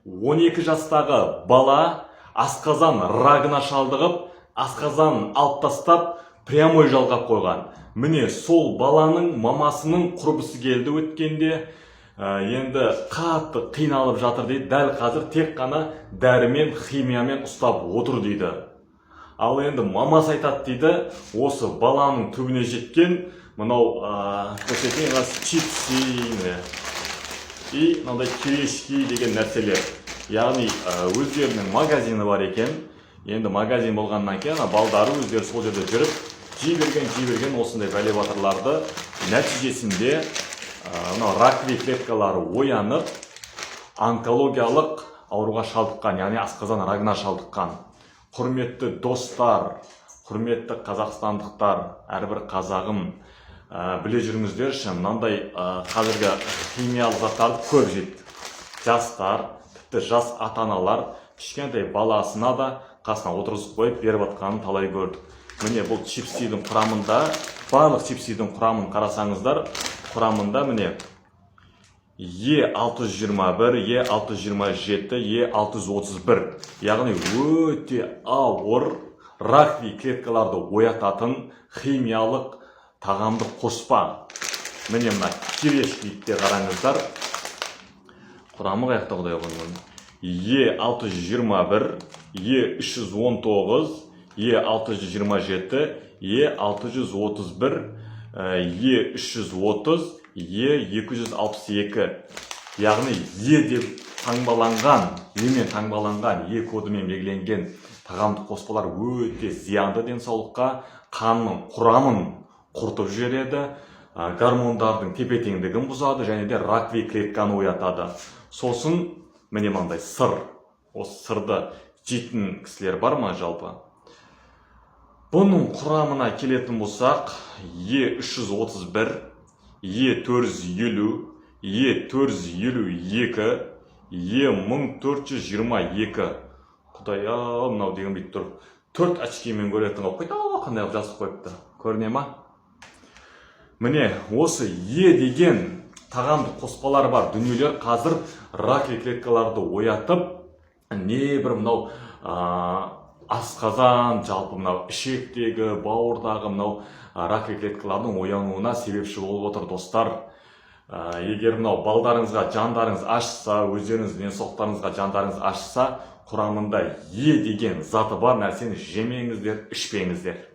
12 жастағы бала асқазан рагына шалдығып, асқазанын алып тастап, прямой жалғап қойған. Міне, сол баланың мамасының құрбысы келді өткенде. Енді қатты қиналып жатыр дейді. Дәл қазір тек қана дәрімен, химиямен ұстап отыр дейді. Ал енді мамасы айтады дейді, осы баланың түбіне жеткен мынау, көрсетейін, рас, чипсы, міне, и мынандай кириешки деген нәрселер. Яғни өздерінің магазині бар екен. Енді магазин болғаннан кейін ана балдары өздері сол жерде жүріп жей берген, жей берген осындай бәле батырларды. Нәтижесінде мынау раковый клеткалары оянып, онкологиялық ауруға шалдыққан, яғни асқазан рагына шалдыққан. Құрметті достар, құрметті қазақстандықтар, әрбір қазағым, біле жүріңіздерші, мынандай қазіргі химиялық заттарды көп жейді жастар, тіпті жас ата аналар кішкентай баласына да қасына отырғызып қойып беріп жатқанын талай көрдік. Міне, бұл чипсидің құрамында, барлық чипсидің құрамын қарасаңыздар, құрамында, міне, Е 621, Е 627, Е 631, яғни өте ауыр раковый клеткаларды оятатын химиялық тағамдық қоспа. Міне, мына кириешкиді қараңыздар, құрамы қаяқта, құдай қойған? Е 621, Е 319, Е 627, Е 631, Е 330, Е 262. Яғни Е деп таңбаланған, Е мен таңбаланған, Е кодымен белгіленген тағамдық қоспалар өте зиянды денсаулыққа, қанның құрамын құртып жібереді, гормондардың тепе теңдігін бұзады және де раковый клетканы оятады. Сосын, міне, мынандай сыр. Осы сырды жейтін кісілер бар ма жалпы? Бұның құрамына келетін болсақ, Е 331, Е 450, Е 452, Е 1422. Құдай ау, мынау деген бүйтіп тұр, төрт очкимен көретін қылып қойды. Қандай қылып жазып қойыпты, көріне ма? Міне, осы Е деген тағамдық қоспалар бар дүниелер қазір раковый клеткаларды оятып, небір мынау асқазан, жалпы мынау ішектегі, бауырдағы мынау раковый клеткалардың оянуына себепші болып отыр. Достар, егер мынау балдарыңызға жандарыңыз ашса, өздеріңіздің денсаулықтарыңызға жандарыңыз ашса, құрамында Е деген заты бар нәрсені жемеңіздер, ішпеңіздер.